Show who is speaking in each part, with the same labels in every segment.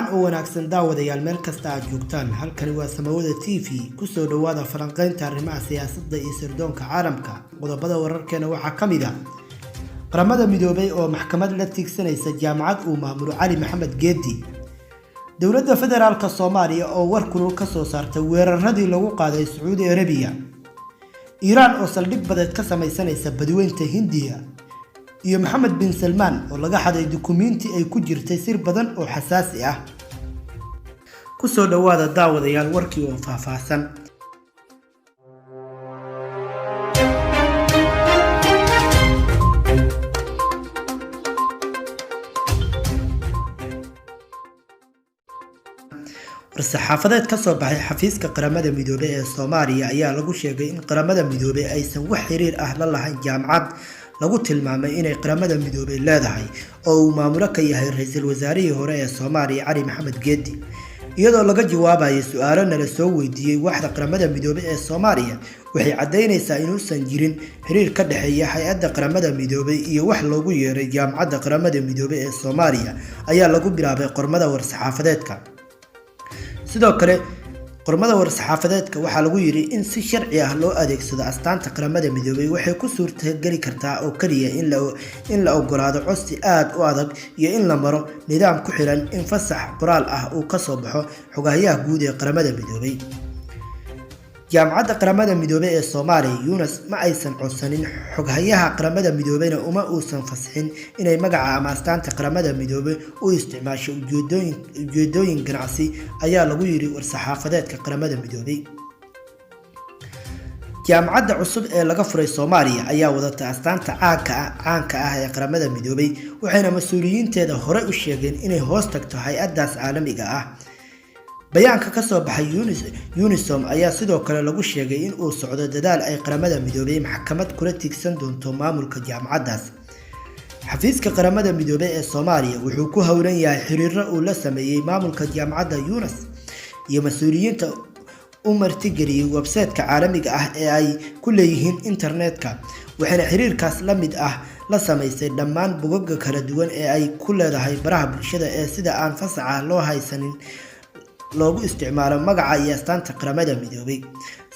Speaker 1: Wacan oo wanaagsan daawadayaal, meel kasta aad joogtaan. Halkani waa Samawada TV. Kusoo dhowaada falanqaynta arrimaha siyaasadda iyo sirdoonka caalamka. Qodobada wararkeena waxaa ka mid ah Qaramada Midoobay oo maxkamad la tiigsanaysa jaamacad uu maamulo Cali Maxamed Geedi, dowladda federaalka Soomaaliya oo war kulul ka soo saartay weeraradii lagu qaaday Sacuudi Arabiya, Iiraan oo saldhig badeed ka samaysanaysa Badweynta Hindiya, iyo Maxamed bin Salmaan oo laga xaday dukumiinti ay ku jirtay sir badan oo xasaasi ah. Kusoo dhowaada daawadayaal warkii oo faahfaahsan. War-saxaafadeed ka soo baxay xafiiska Qaramada Midoobay ee Soomaaliya ayaa lagu sheegay in Qaramada Midoobay aysan wax xiriir ah la lahayn jaamacad lagu tilmaamay inay Qaramada Midoobay leedahay oo uu maamulo ka yahay ra-iisul wasaarihii hore ee Soomaaliya Cali Maxamed Geedi. Iyadoo laga jawaabayay su-aalo nala soo weydiiyey, waaxda Qaramada Midoobay ee Soomaaliya waxay caddaynaysaa inuusan jirin xiriir ka dhexeeya hay-adda Qaramada Midoobay iyo wax loogu yeeray Jaamacadda Qaramada Midoobay ee Soomaaliya, ayaa lagu bilaabay qormada war-saxaafadeedka. Sidoo kale qormada war-saxaafadeedka waxaa lagu yidhi in si sharci ah loo adeegsado astaanta Qaramada Midoobay waxay ku suurtageli kartaa oo keliya in la ogolaado codsi aad u adag iyo in la maro nidaam ku xiran in fasax qoraal ah uu kasoo baxo xogahayaha guud ee Qaramada Midoobay. Jaamacadda Qaramada Midoobay ee Soomaaliya UNAS ma aysan codsanin, xoghayaha Qaramada Midoobeyna uma uusan fasixin inay magaca ama astaanta Qaramada Midoobay u isticmaasho ujeedooyin ganacsi, ayaa lagu yidhi war-saxaafadeedka Qaramada Midoobay. Jaamacadda cusub ee laga furay Soomaaliya ayaa wadata astaanta caanka ah ee Qaramada Midoobay, waxayna mas-uuliyiinteeda hore u sheegeen inay hoos tagto hay-addaas caalamiga ah. Bayaanka ka soo baxay UNISOM ayaa sidoo kale lagu sheegay in uu socdo dadaal ay Qaramada Midoobay maxkamad kula tiigsan doonto maamulka jaamacaddaas. Xafiiska Qaramada Midoobay ee Soomaaliya wuxuu ku howlan yahay xiriiro uu la sameeyey maamulka jaamacadda UNAS iyo mas-uuliyiinta u martigeliyey website-ka caalamiga ah ee ay ku leeyihiin internetka, waxayna xiriirkaas la mid ah la samaysay dhammaan bogagga kala duwan ee ay ku leedahay baraha bulshada ee sida aan fasaxa loo haysanin loogu isticmaalo magaca iyo astaanta Qaramada Midoobay.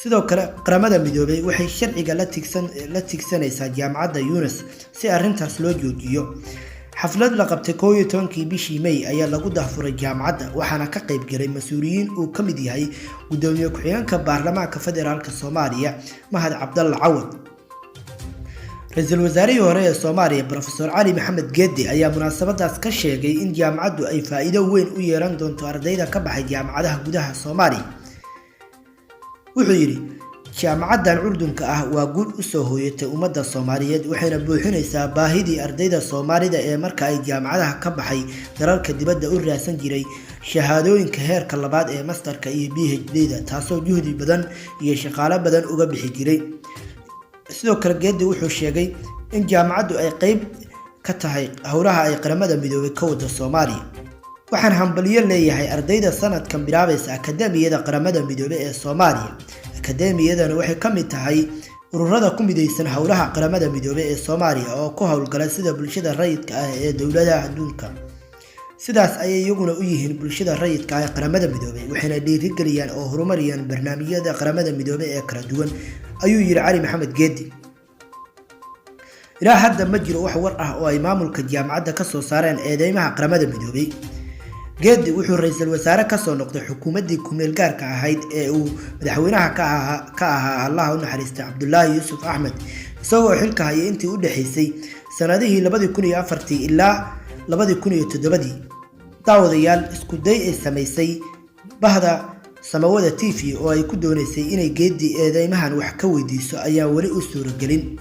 Speaker 1: Sidoo kale Qaramada Midoobay waxay sharciga la tigsanaysaa jaamacadda UNAS si arrintaas loo joojiyo. Xaflad la qabtay 11-kii bishii May ayaa lagu dahfuray jaamacadda, waxaana ka qayb galay mas-uuliyiin uu ka mid yahay gudoomiye ku-xigeenka baarlamaanka federaalk Soomaaliya Mahad Cabdalla Cawad. Ra-iisul wasaarihii hore ee Soomaaliya Brofesor Cali Maxamed Geedi ayaa munaasabadaas ka sheegay in jaamacaddu ay faa'iido weyn u yeelan doonto ardayda ka baxay jaamacadaha gudaha Soomaaliya. Wuxuu yidhi: "Jaamacaddan curdunka ah waa guul usoo hooyatay ummadda Soomaaliyeed, waxayna buuxinaysaa baahidii ardayda Soomaalida ee marka ay jaamacadaha ka baxay dalalka dibadda u raadsan jiray shahaadooyinka heerka labaad ee masterka iyo PhD-da, taasoo juhdi badan iyo shaqaalo badan uga bixi jiray." Sidoo kale Geedi wuxuu sheegay in jaamacaddu ay qeyb ka tahay howlaha ay Qaramada Midoobay ka wada Soomaaliya. "Waxaan hambalyo leeyahay ardayda sanadkan bilaabaysa Akadeemiyada Qaramada Midoobay ee Soomaaliya. Akadeemiyadani waxay ka mid tahay ururada ku midaysan howlaha Qaramada Midoobay ee Soomaaliya oo ku howlgala sida bulshada rayidka ah ee dowladaha adduunka. Sidaas ayay iyaguna u yihiin bulshada rayidka ah ee Qaramada Midoobay, waxayna dhiirigeliyaan oo horumariyaan barnaamijyada Qaramada Midoobay ee kala duwan," ayuu yidhi Cali Maxamed Geedi. Ilaa hadda ma jiro wax war ah oo ay maamulka jaamacadda ka soo saareen eedeymaha Qaramada Midoobay. Geedi wuxuu ra-iisul wasaare kasoo noqday xukuumaddii kumeel gaarka ahayd ee uu madaxweynaha ka ahaa Allaha u naxariistay Cabdulaahi Yuusuf Axmed, isagoo xilka hayay intii u dhexaysay sanadihii 2004-tii ilaa 2007-dii. Daawadayaal, isku day ay samaysay bahda Samawada TV oo ay ku doonaysay inay Geedi eedeymahan wax ka weydiiso ayaan weli u suuragelin.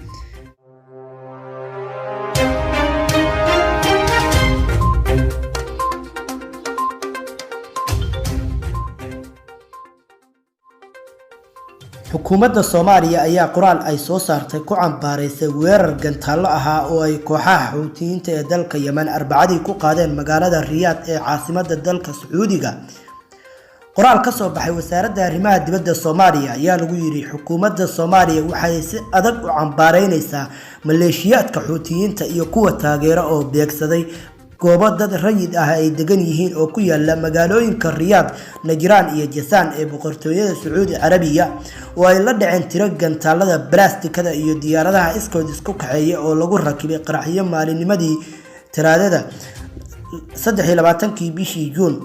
Speaker 1: Xukuumadda Soomaaliya ayaa qoraal ay soo saartay ku cambaaraysay weerar gantaallo ahaa oo ay kooxaha Xuutiyiinta ee dalka Yemen Arbacadii ku qaadeen magaalada Riyaad ee caasimadda dalka Sacuudiga. Qoraal ka soo baxay wasaaradda arrimaha dibadda Soomaaliya ayaa lagu yidhi: Xukuumadda Soomaaliya waxay si adag u cambaaraynaysaa maleeshiyaadka Xuutiyiinta iyo kuwa taageera oo beegsaday Goobo dad rayid ah ay degan yihiin oo ku yaala magaalooyinka Riyaad, Najraan iyo Jasaan ee Boqortooyada Sacuudi Carabiya, oo ay la dhaceen tiro gantaalada balaastikada iyo diyaaradaha iskood isku kaxeeya oo lagu rakibay qaraxyo maalinimadii Talaadada 23-kii bishii Juun.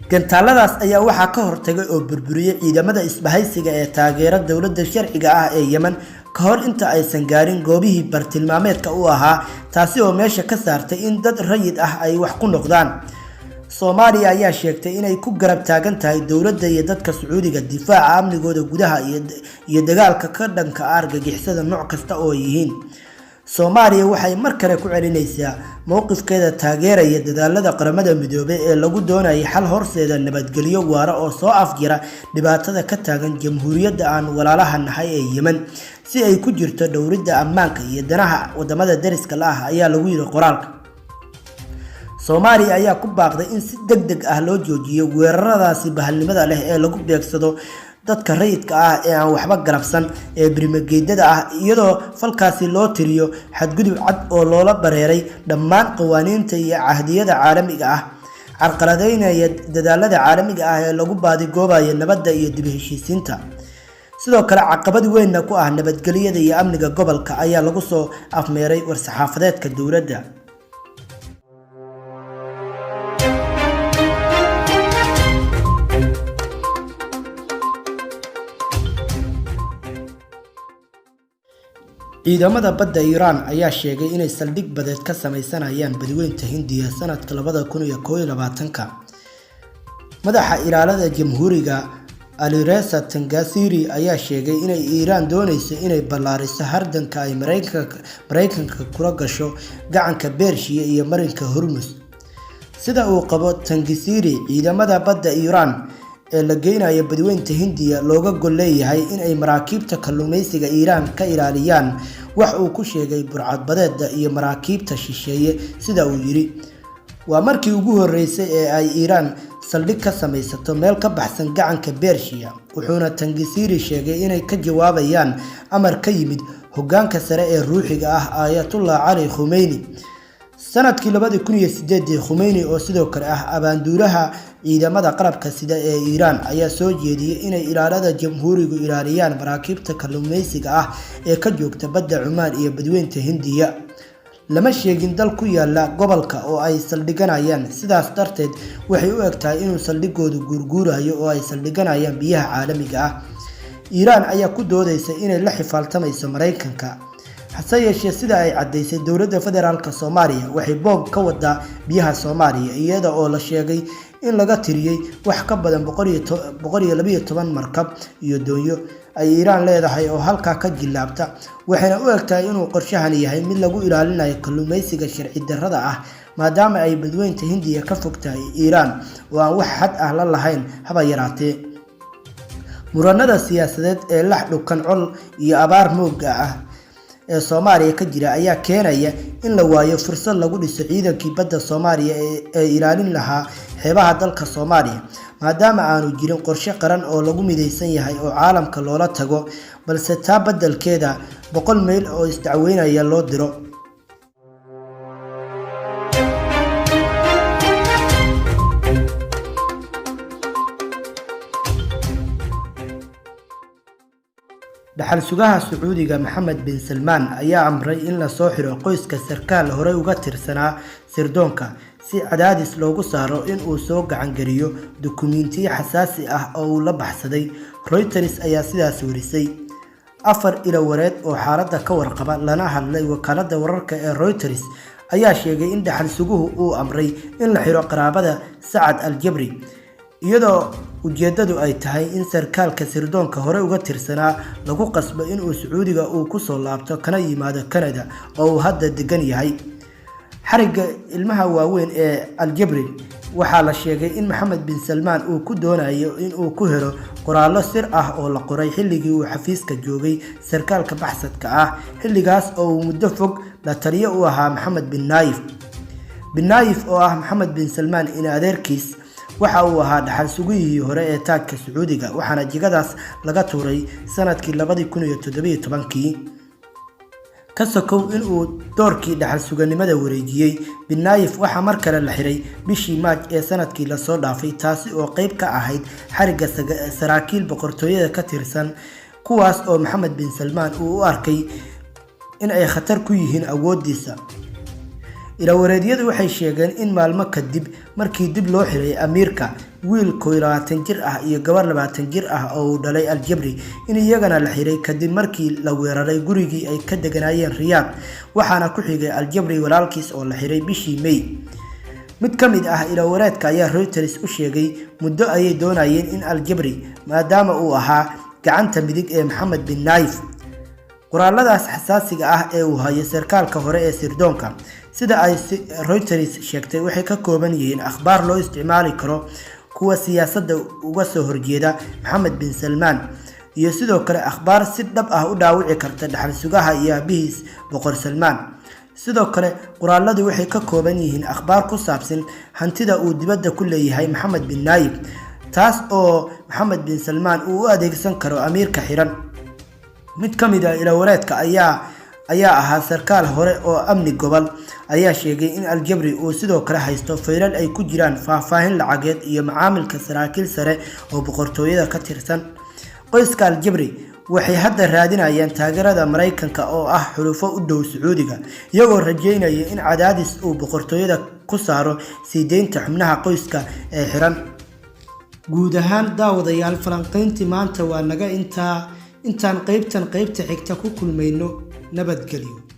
Speaker 1: Gantaaladaas ayaa waxaa ka hortagay oo burburiyey ciidamada isbahaysiga ee taageera dowladda sharciga ah ee Yemen ka hor inta aysan gaarin goobihii bartilmaameedka u ahaa, taasi oo meesha ka saartay in dad rayid ah ay wax ku noqdaan. Soomaaliya ayaa sheegtay inay ku garab taagan tahay dowladda iyo dadka Sacuudiga difaaca amnigooda gudaha iyo dagaalka ka dhanka ah argagixisada nooc kasta oo ay yihiin. Soomaaliya waxay mar kale ku celinaysaa mowqifkeeda taageeraya dadaalada Qaramada Midoobay ee lagu doonayay xal horseeda nabadgelyo waara oo soo afjira dhibaatada ka taagan jamhuuriyadda aan walaalaha nahay ee Yemen, si ay ku jirto dhowridda ammaanka iyo danaha wadamada dariska la ah, ayaa lagu yiri qoraalka. Soomaaliya ayaa ku baaqday in si deg deg ah loo joojiyo weeraradaasi bahalnimada leh ee lagu beegsado dadka rayidka ah ee aan waxba garabsan ee birmageydada ah, iyadoo falkaasi loo tiriyo xadgudub cad oo loola bareeray dhammaan qawaaniinta iyo cahdiyada caalamiga ah, carqaladeynaya dadaalada caalamiga ah ee lagu baadigoobayo nabadda iyo dib u heshiisiinta, sidoo kale caqabad weynna ku ah nabadgelyada iyo amniga gobolka, ayaa lagu soo afmeeray war-saxaafadeedka dowladda. Ciidamada badda Iiraan ayaa sheegay inay saldhig badeed ka sameysanayaan Badweynta Hindiya sanadka 2021-ka. Madaxa Ilaalada Jamhuuriga Alireza Tangasiri ayaa sheegay inay Iiraan dooneyso inay ballaariso hardanka ay Mareykanka kula gasho gacanka Bershiya iyo marinka Hormuz. Sida uu qabo Tangisiri, ciidamada badda Iiraan ee la geynayo Badweynta Hindiya looga gol leeyahay in ay maraakiibta kalluumeysiga Iiraan ka ilaaliyaan wax uu ku sheegay burcadbadeeda iyo maraakiibta shisheeye. Sida uu yiri, waa markii ugu horeysay ee ay Iiraan saldhig ka samaysato meel ka baxsan gacanka Bershiya, wuxuuna Tangisiri sheegay inay ka jawaabayaan amar ka yimid hoggaanka sare ee ruuxiga ah Ayatullah Cali Khumeyni. Sanadkii 2008, Khumeyni oo sidoo kale ah abaanduulaha ciidamada qalabka sida ee Iiraan ayaa soo jeediyey inay Ilaalada Jamhuurigu ilaaliyaan maraakiibta kalluumeysiga ah ee ka joogta badda Cumaan iyo Badweynta Hindiya. Lama sheegin dal ku yaala gobolka oo ay saldhiganayaan, sidaas darteed waxay u egtahay inuu saldhigoodu guurguurayo oo ay saldhiganayaan biyaha caalamiga ah. Iiraan ayaa ku doodeysa inay la xifaaltamayso Mareykanka, hase yeeshee sida ay caddaysay dowladda federaalka Soomaaliya waxay boob ka wadaa biyaha Soomaaliya, iyada oo la sheegay in laga tiriyey wax ka badan 112 markab iyo doonyo ay Iiraan leedahay oo halkaa ka jillaabta. Waxayna u egtahay inuu qorshahani yahay mid lagu ilaalinayo kalluumeysiga sharci darrada ah, maadaama ay Badweynta Hindiya ka fog tahay Iiraan oo aan wax xad ah la lahayn haba yaraatee. Muranada siyaasadeed ee lax dhukan col iyo abaar mooga ah ee Soomaaliya ka jira ayaa keenaya in la waayo fursad lagu dhiso ciidankii badda Soomaaliya ee ilaalin lahaa xeebaha dalka Soomaaliya, maadaama aanu jirin qorshe qaran oo lagu mideysan yahay oo caalamka loola tago, balse taa beddelkeeda 100 mayl oo isdacweynaya loo diro. Dhaxal sugaha Sacuudiga Maxamed bin Salmaan ayaa amray in la soo xiro qoyska sarkaal horey uga tirsanaa sirdoonka si cadaadis loogu saaro in uu soo gacan geliyo dukumiintiyo xasaasi ah oo uu la baxsaday. Reuters ayaa sidaas warisay. 4 ilo wareed oo xaaladda ka warqaba lana hadlay wakaaladda wararka ee Reuters ayaa sheegay in dhaxal suguhu uu amray in la xiro qaraabada Sacad Al-Jabri, iyadoo ujeedadu ay tahay in sarkaalka sirdoonka hore uga tirsanaa lagu qasbo inuu Sacuudiga uu ku soo laabto kana yimaado Canada oo uu hadda degan yahay. Xarigga ilmaha waaweyn ee Al-Jabri waxaa la sheegay in Maxamed bin Salmaan uu ku doonayo in uu ku helo qoraallo sir ah oo la qoray xilligii uu xafiiska joogay sarkaalka baxsadka ah, xilligaas oo uu muddo fog la taliyo u ahaa Maxamed bin Naayif. Bin Naayif oo ah Maxamed bin Salmaan in adeerkiis waxa uu ahaa dhaxal sugihii hore ee taajka Sacuudiga, waxaana jigadaas laga tuuray sanadkii 2017-kii. Ka sokow in uu doorkii dhaxal suganimada wareejiyey, Bin Naayif waxaa mar kale la xiray bishii Maaj ee sanadkii lasoo dhaafay, taasi oo qayb ka ahayd xarigga saraakiil boqortooyada ka tirsan, kuwaas oo Maxamed bin Salmaan uu u arkay in ay khatar ku yihiin awooddiisa. Ilawareedyadu waxay sheegeen in maalmo kadib markii dib loo xiray amiirka, wiil 21 jir ah iyo gabar 20 jir ah oo uu dhalay Aljabri in iyagana la xiray kadib markii la weeraray gurigii ay ka deganaayeen Riyaad, waxaana ku xigay Aljabri walaalkiis oo la xiray bishii May. Mid ka mid ah ilawareedka ayaa Reuters u sheegay, muddo ayay doonayeen in Aljabri, maadaama uu ahaa gacanta midig ee Maxamed bin Naayif. Qoraaladaas xasaasiga ah ee uu hayo sarkaalka hore ee sirdoonka, sida ay Reuters sheegtay, waxay ka kooban yihiin akhbaar loo isticmaali karo kuwa siyaasadda uga soo horjeeda Maxamed bin Salmaan iyo sidoo kale akhbaar si dhab ah u dhaawici karta dhaxal sugaha iyo aabihiis Boqor Salmaan. Sidoo kale qoraaladu waxay ka kooban yihiin akhbaar ku saabsan hantida uu dibadda ku leeyahay Maxamed bin Naayib, taas oo Maxamed bin Salmaan uu u adeegsan karo amiirka xiran. Mid ka mid ah ilawareedka ayaa ahaa sarkaal hore oo amni gobol ayaa sheegay in Aljabri uu sidoo kale haysto faylal ay ku jiraan faahfaahin lacageed iyo macaamilka saraakiil sare oo boqortooyada ka tirsan. Qoyska Aljabri waxay hadda raadinayaan taageerada Maraykanka oo ah xulufo u dhow Sacuudiga, iyagoo rajeynaya in cadaadis uu boqortooyada ku saaro sii deynta xubnaha qoyska ee xiran. Guud ahaan, daawadayaal, falanqayntii maanta waa naga intaa. Intaan qaybtan qaybta xigta ku kulmayno, nabadgelyo.